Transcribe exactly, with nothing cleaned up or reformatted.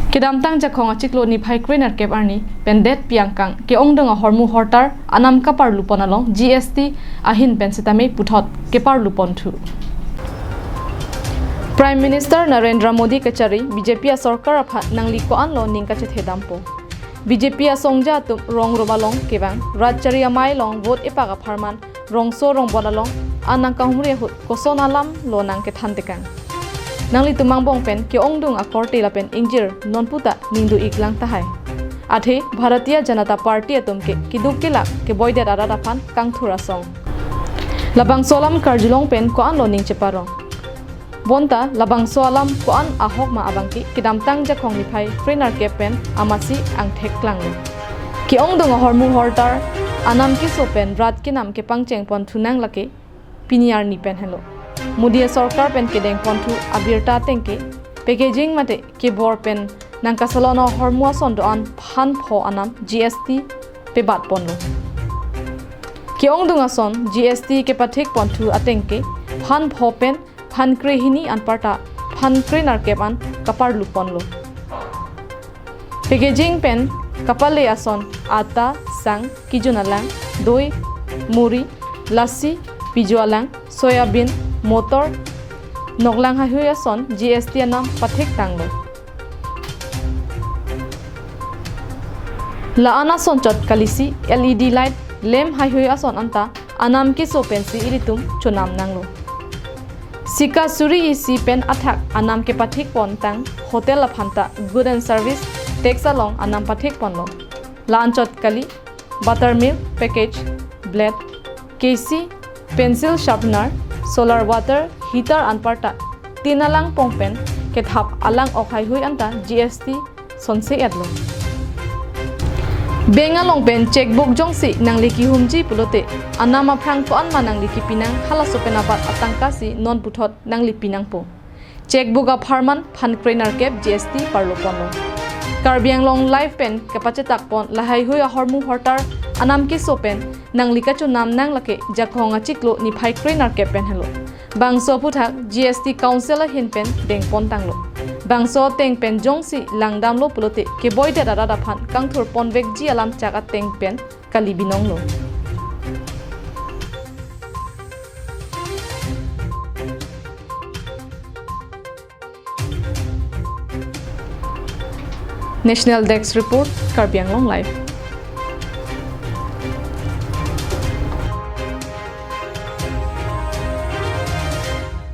Kedamtang Jakhong achiklo niphai krenerkep arni pen det piangkang ke-ongdung ahormu hortar anam kaparlupon along G S T ahin pen sitame puthot keparluponthu. Prime Minister Narendra Modi kachari B J P asorkar aphan nangli ko-anlo ning kachethedampo. B J P asongja atum rong roba along kevang rat chari amei along vote epak apharman rongso rongbon along an nangkahumri ahut koson alamlo nangkethan tekang. Nanglitum angbong pen ke-ongdung akorte lapen ingjir nonputa ning do-iklang tahai. Athe Bharatiya Janata Party atum ke keduk kelak keboidet arat aphan kangthur asong. Labangso alam karjulong pen ko-anlo ning cheparong. Bonta labangso alam ko-an ahok ma abangke kedamtang Jakhong niphai krenerkep pen amatsi angthek klanglo. Ke-ongdung ahormu hortar anam keso pen rat kenam kepangchengponthu nang lake pini arni pen helo. Modi asorkar pen kedengponthu abirta ateng ke packaging mate kebor pen nangkasalon ahormu ason do-an phan pho anam G S T pebatponlo. Ke-ongdung ason G S T kepathikponthu ateng ke phan pho pen phan krehini anparta phan krenerkep an kaparluponlo. Packaging pen kapale ason atta, sang, kijun alang, doi, muri, lassi, pijo alang, soya bean, motor, noklang haihui ason G S T anam pathiktanglo. La-an asonchot kalisi L E D light, lamp haihui ason anta anam keso pensi ilitum chonam nanglo. Sika suri isi pen athak anam kepathikpontang hotel aphanta good and service tax along anam pathikponlo. La-anchot kali buttermilk package, blade, kesi, pencil sharpener, solar water, heater anparta tin alang pong pen kethap alang ok haihui anta G S T sonse-etlo. Bank along pen checkbook jongsi nangli kihumji pulote anam aphrang ko-an ma nangli kipinang halaso pen abat atangkasi non puthot nangli pinangpo. Checkbook apharman phan krenerkep G S T parluponlo. Karbi Anglong Live pen kapachetakpon lahaihui ahormu hortar anam keso pen nangli kachonam nang lake Jakhong achiklo niphai krenerkep pen helo. Bangso aphuthak G S T Council ahin pen dengpontanglo. Bangso ateng pen jongsi langdamlo pulote keboidet arat aphan kangthurponvekji alam chak ateng pen kali binonglo. National Desk Report, Karbi Anglong Live.